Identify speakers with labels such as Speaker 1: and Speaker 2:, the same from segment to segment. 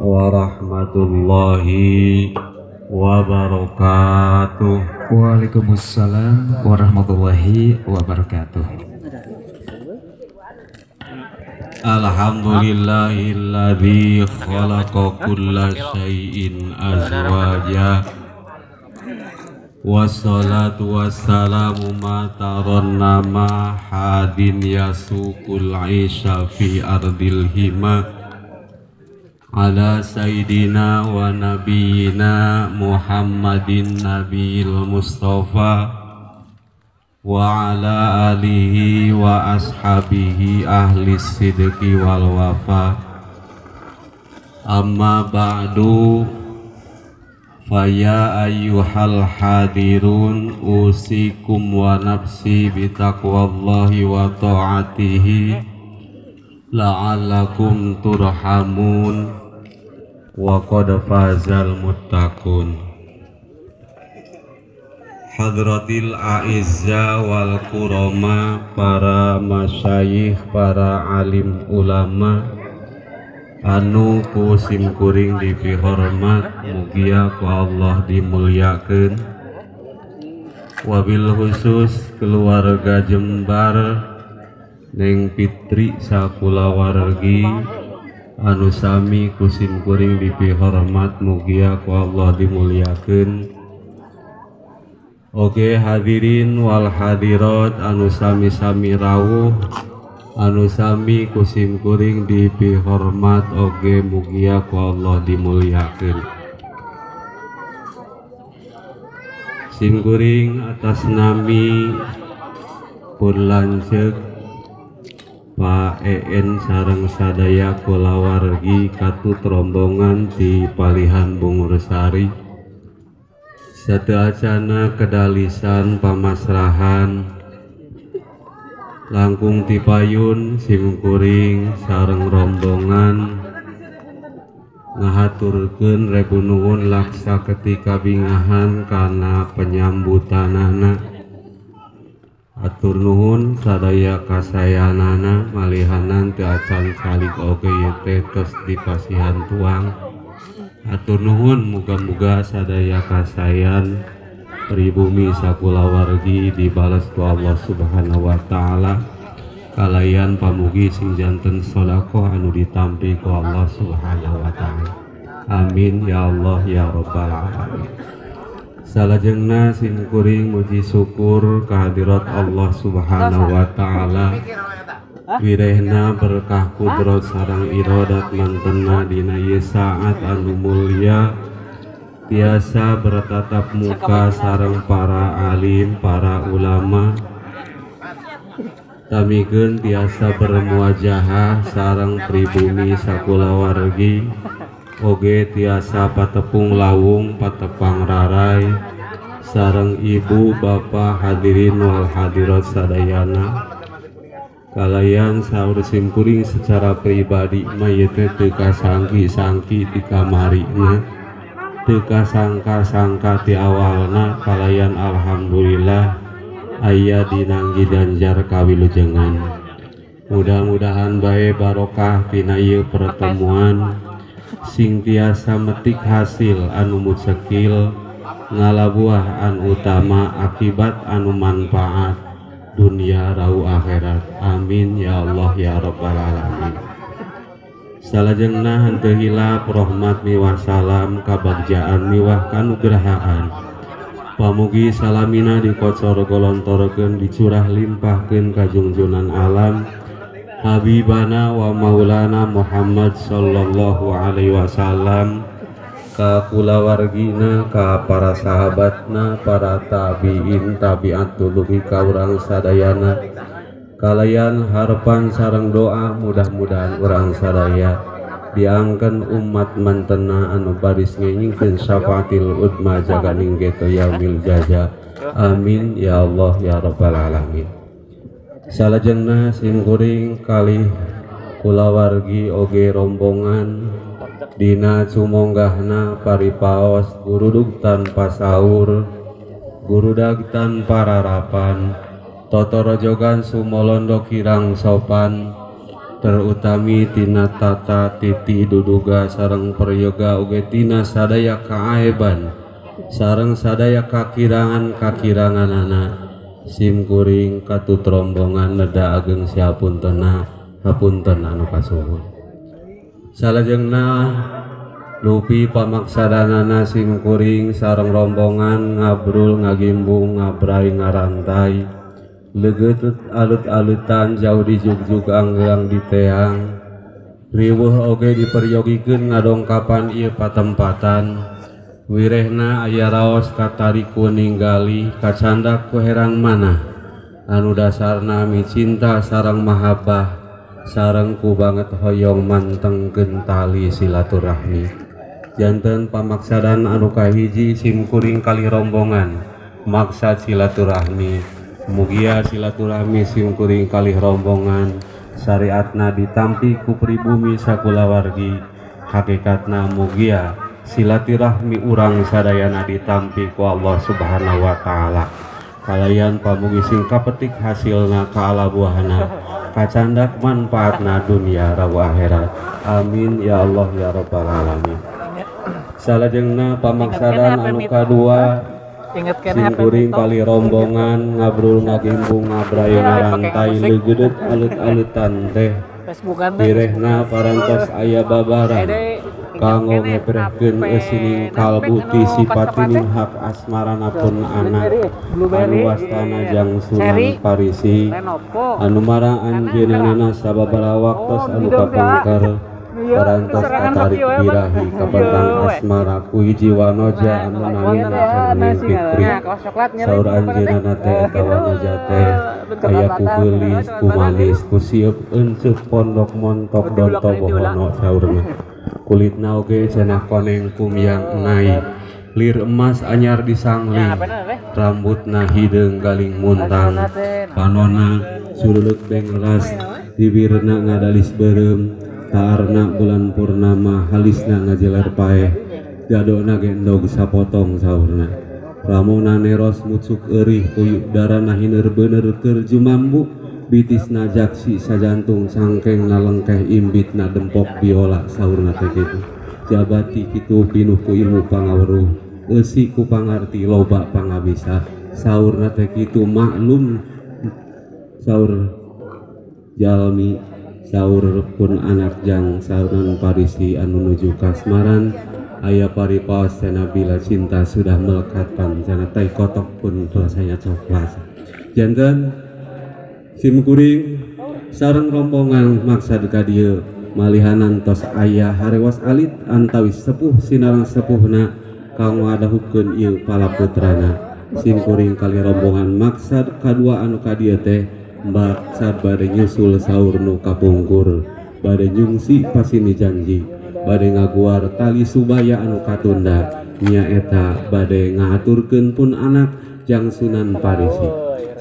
Speaker 1: Warahmatullahi wabarakatuh.
Speaker 2: Waalaikumsalam warahmatullahi wabarakatuh.
Speaker 1: Alhamdulillahilladzi khalaqa kulla syai'in azwaja. Wassalatu wassalamu ma tarannama hadin yasukul isha fi ardil hima ala sayyidina wa nabiyina Muhammadin nabiyil mustafa wa ala alihi wa ashabihi ahli sidqi wal wafa. Amma ba'du. Faya ayyuhal hadirun usikum wa nafsi bitaqwallahi wa ta'atihi la'allakum turhamun wa qad fazal muttaqun. Hadratil a'izza wal kurama, para masyayikh, para alim ulama anu ku simkuring dipihormat, mugia ku Allah dimulyakeun. Wabil khusus keluarga Jembar Neng Fitri sakulawargi anu sami ku simkuring dipihormat, mugia ku Allah dimulyakeun. Oke hadirin wal hadirat anu sami-sami rawuh anu sami ku simkuring dipihormat oge mugia ku Allah dimulyakeun. Simkuring atas nami pun lanceuk Pak EN sareng sadaya kulawargi katut rombongan di Palihan Bungursari sateuacana kedalisan pamasrahan langkung tipayun simkuring sareng rombongan ngahaturkeun rebu nuhun laksa ketika bingahan kana penyambutanana. Atur nuhun sadaya kasayanana malihanan teu acan calik oge ieu teh tos dipasihan tuang. Atur nuhun muga-muga sadaya kasayan pribumi sakulawargi dibales ku Allah Subhanahu wa taala kalayan pamugi sing janten sedekah anu ditampi ku Allah Subhanahu wa taala. Amin ya Allah ya rabbal alamin. Salajengna simkuring muji syukur kehadirat Allah Subhanahu wa taala. Wirehna berkah kudrat sareng iradat mantena dina ieu saat anu mulia tiasa bertatap muka sareng para alim, para ulama, tamikeun tiasa bermuajahah sareng pribumi sakulawargi, oge tiasa patepung lawung patepang rarai sareng ibu bapa hadirin wal hadirat sadayana. Kalayan saur simkuring secara pribadi mah ieu teh teu kasangki-sangki ti kamarina, teu kasangka-sangka ti awalna, kalayan alhamdulillah aya dinanggi danjar kawilujengan. Mudah-mudahan bae barokah tina ieu pertemuan sing tiasa metik hasil anu mucekil ngalabuah anu utama akibat anu manfaat dunia rau akhirat. Amin ya Allah ya rabbal alamin. Salajengna henteu hilap rahmat miwah salam kabagjaan miwah kanugrahaan pamugi salamina dikocor golontorkeun dicurah limpahkeun ka junjunan alam Habibana wa Maulana Muhammad sallallahu alaihi wasallam, ka kulawargina, ka para sahabatna, para tabiin tabiat tuluy ka urang sadayana. Kalayan harapan sareng doa mudah-mudahan urang sadaya diangken umat mantena anu baris ngengingkeun syafaatil udma jaganing geto yaumil jaza. Amin ya Allah ya rabbal alamin. Salajengna simkuring kalih kulawargi oge rombongan dina cumonggahna paripaos gurudug tanpa saur, gurudag tanpa rarapan, totorojogan sumolondo kirang sopan, Terutami tina tata titi duduga sareng peryoga oge tina sadaya kaaeban sareng sadaya kakirangan-kakiranganana. Sim kuring katut rombongan neda ageng siapuntena hapunten anu kasuhun. Salajengna lupi pamaksadanana sim kuring sareng rombongan ngabrul ngagimbung ngabrai ngarantai legetut alut-alutan jauh dijugjug anggeang diteang riweuh oge diperyogikeun ngadongkapan ieu patempatan. Wirehna aya raos katariku ninggali kacandak ku herang manah anu dasarna micinta sareng mahabbah sareng ku banget hoyong mantengkeun tali silaturahmi. Janten pamaksadan anu kahiji sim kuring kali rombongan maksad silaturahmi. Mugia silaturahmi sim kuring kalih rombongan syariatna ditampi ku pribumi sakulawargi, hakikatna mugia silaturahmi urang sadayana ditampi ku Allah Subhanahu wa taala. Kalayan pamugi sing kapetik hasilna kaalabuahna kacandak manfaatna dunia rawa akhirat. Amin ya Allah ya rabbal alamin. Salajengna pamaksadan anu kadua sim kuring kali rombongan ngabrul ngagimbung ngabray ngarantai leugeudeup alut-alutan teh direhna parantos aya babaran kanggo ngebrehkeun eusining kalbu ti sipatining hak asmarana pun anak anu wastana jang Sunan Parisi anu mara anjeunna sababaraha waktos anu kapengker parantos katarik birahi kapentang asmara ku hiji wanoja anu namina Cengening Fikri. Saur anjeunna teh eta wanoja teh aya ku geulis ku manis ku sieup eunceuk pondok montok donto bohono saurna. Kulitna oge cenah koneng kumyang enai lir emas anyar disangling, rambutna hideung galing muntang, panona suruleuk bengras, bibirna ngadalis beureum, taarna bulan purnama, halisna ngajeler paeh, gadona ge endog sapotong saurna. Ramona neros mucuk eurih puyuh darana hineur beuneur keur jumambu, bitisna jaksi sajantung sangkeng nalengkeh imbitna dempok biola saurna teh kitu. Jabati kitu pinuh ku ilmu pangaweruh, eusi ku pangarti loba pangabisa saurna teh kitu. Maklum saur jalmi saur pun anak jang Sunan Parisi anu nuju kasmaran aya paripaos cenah bila cinta sudah melekat pancana tai kotok pun rasanya coklat. Janten sim kuring sareng rombongan maksad ka dieu malihanan tos aya harewas alit antawis sepuh sinareng sepuhna kanggo ngadahupkeun ieu palaputrana. Sim kuring kali rombongan maksad kadua anu ka dieu teh maksad bade nyusul saur nu kapungkur, bade nyungsi pasini janji, bade ngaguar tali subaya anu katunda, nyaeta bade ngahaturkeun pun anak jang Sunan Parisi.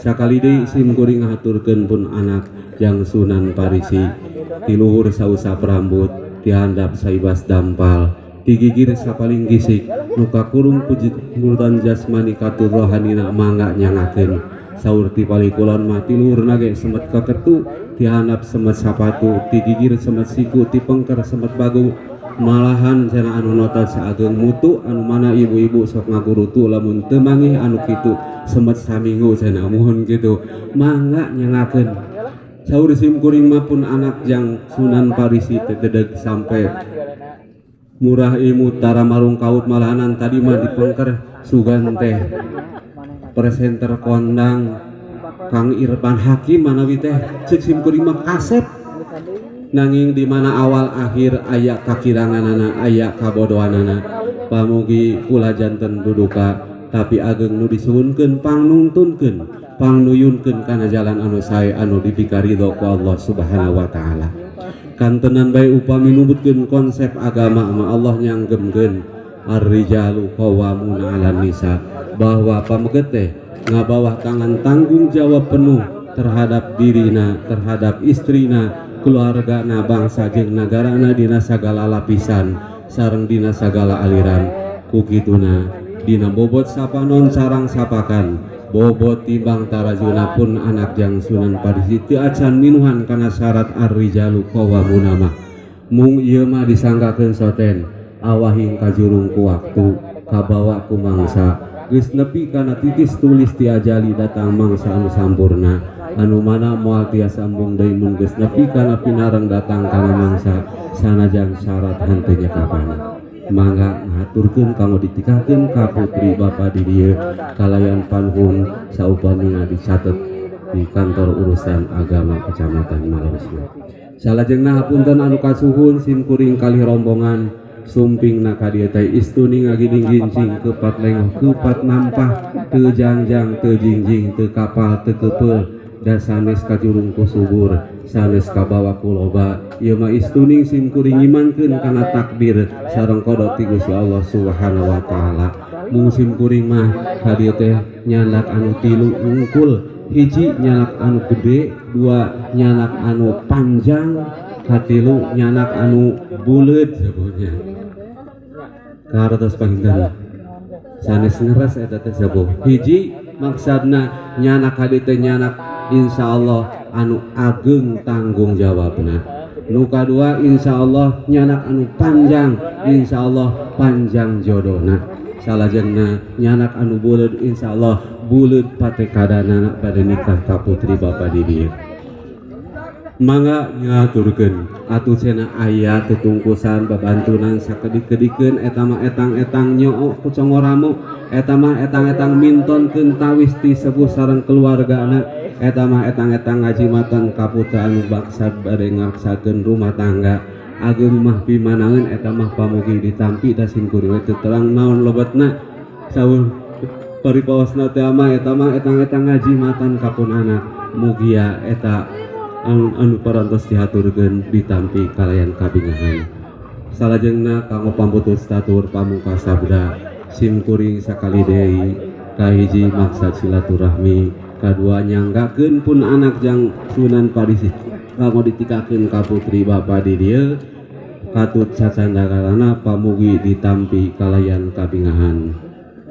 Speaker 1: Sakali deui sim kuring ngahaturkeun pun anak jang Sunan Parisi, ti luhur sausap rambut, ti handap saibas dampal, ti gigir sapaling gisik, nu kakurung puji jasmani katur rohanina mangga nyangakeun. Saur ti palih kulon mah ti luhurna ge semet kaketu, ti handap semet sapatu, ti gigir semet siku, ti pengker semet bagu. Malahan cenah anu nota saageng mutu anu mana ibu-ibu sok ngagurutu lamun teu mangih anu kitu semet saminggu cenah muhun kitu mangga nyangakeun. Saur sim kuring mah pun anak jang Sunan Parisi teh dedeg sampai murah imut tara marung kaut, malahanan tadi mah dipengker sugan teh presenter kondang Kang Irfan Hakim manawi teh ceuk sim kuring mah kasep. Nanging di mana awal akhir aya kakiranganana aya kabodohanana, pamugi kula janten duduka tapi ageng nu disuhunkeun pangnungtunkeun pangnuyunkeun kana jalan anu sae anu dipikaridho ku Allah Subhanahu wa taala. Kantenan bae upami numutkeun konsep agama ma Allah nyanggemkeun ar-rijalu qawwamuna 'alan nisa, bahwa pameget teh ngabawah tangan tanggung jawab penuh terhadap dirina, terhadap istrina, keluargana, bangsa jeung nagarana dina sagala lapisan sareng dina sagala aliran. Ku kituna dina bobot sapanon sarang sapakan Bobot timbang tarajuna pun anak jang Sunan Parisi teu acan minuhan kana syarat ar-rijalu qawwamuna mah. Mung ieu mah disanggakeun soten awahing kajurung ku waktu, kabawa ku mangsa, geus nepi kana titis tulis ti ajali datang mangsa anu sampurna, anu mana moal tiasa embung deui mun geus nepi kana pinareng datang kana mangsa sanajan syarat henteu nyekapana. Mangga ngahaturkeun kanggo ditikahkeun ka putri bapa di dieu kalayan panuhun saupamina dicatet di kantor urusan agama Kecamatan Malausma. Salajengna hapunten anu kasuhun, sim kuring kalih rombongan sumping ka dieu teh istuni ngagiding gincing, kepat lengoh, kepat nampah, teu jangjang, teu jingjing, teu kapal, teu kepeul, da sanes kajurung ku subur, sanes kabawa ku loba. Ieu mah istuning sim kuring ngimankeun kana takdir sareng qada ti Gusti Allah Subhanahu wa taala. Mung sim kuring mah ka dieu teh nyandak anu tilu wungkul: hiji, nyandak anu gede; dua, nyandak anu panjang; katilu, nyandak anu buleud. Sebuahnya kahartos panginten sanes ngeres eta teh sepuh. Hiji maksudna nyandak ka dieu teh nyandak insyaallah anu ageng tanggung jawabna. Nu kadua, insyaallah nyandak anu panjang, insyaallah panjang jodohna. Salajengna nyandak anu buleud, insyaallah buleud patekadana pada nikah ka putri bapa di dieu. Mangga ngaturkeun atuh, cenah aya tetungkusan babantunan sakedik-kedikeun. Eta mah etang-etang nyoo ku congoramo, eta mah etang-etang mintonkeun tawis ti sepuh sareng keluargana, eta mah etang-etang ngajimatan ka putra anu baksa bade ngaksakeun rumah tangga. Ageung mah pimanangeun eta mah pamugi ditampi, da sim kuring we teu terang naon lebetna. Saur paripaosna teh mah eta mah etang-etang ngajimatan ka pun anak. Mugia eta anu, anu parantos dihaturkeun ditampi kalayan kabingahan. Salajengna kanggo pamputus tatur pamungkas sabda sim kuring sakali deui, kahiji maksad silaturahmi, kadua nyanggakeun pun anak jang Sunan Parisi kanggo ditikakeun ka putri bapa di dieu, katut sacandakalana pamugi ditampi kalayan kabingahan,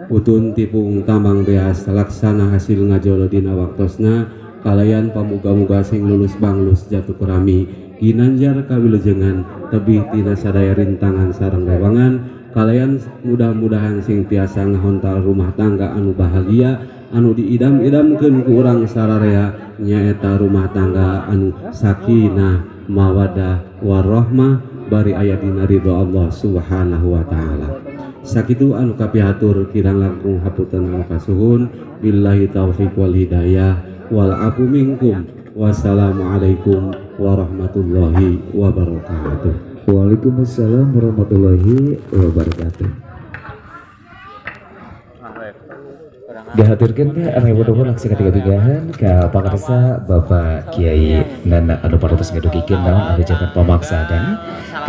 Speaker 1: utun tipung tambang beas, laksana hasil ngajolo dina waktosna, kalayan pamuga-muga sing lulus banglus jatuh kerami, ginanjar kawilujengan tebih tina sadaya rintangan sareng rewangan, kalayan mudah-mudahan sing tiasa ngahontal rumah tangga anu bahagia anu diidam-idamkeun ku urang sararea, nyaeta rumah tangga anu sakinah, mawadah, warahmah, bari aya dina ridho Allah Subhanahu wa taala. Sakitu anu kapihatur, kirang langkung hapunten anu kasuhun. Billahi taufik wal hidayah wal afu minkum. Wassalamualaikum warahmatullahi wabarakatuh.
Speaker 2: Waalaikumsalam warahmatullahi wabarakatuh. Dihaturkeun rewo laksana katiga ka pangarsa Bapak Kiai Nana anu parantos ngadugikeun naon anu janten pamaksadan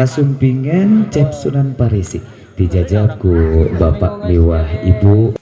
Speaker 2: kasumpingan Cep Sunan Parisi dijajab ku Bapak miwah Ibu.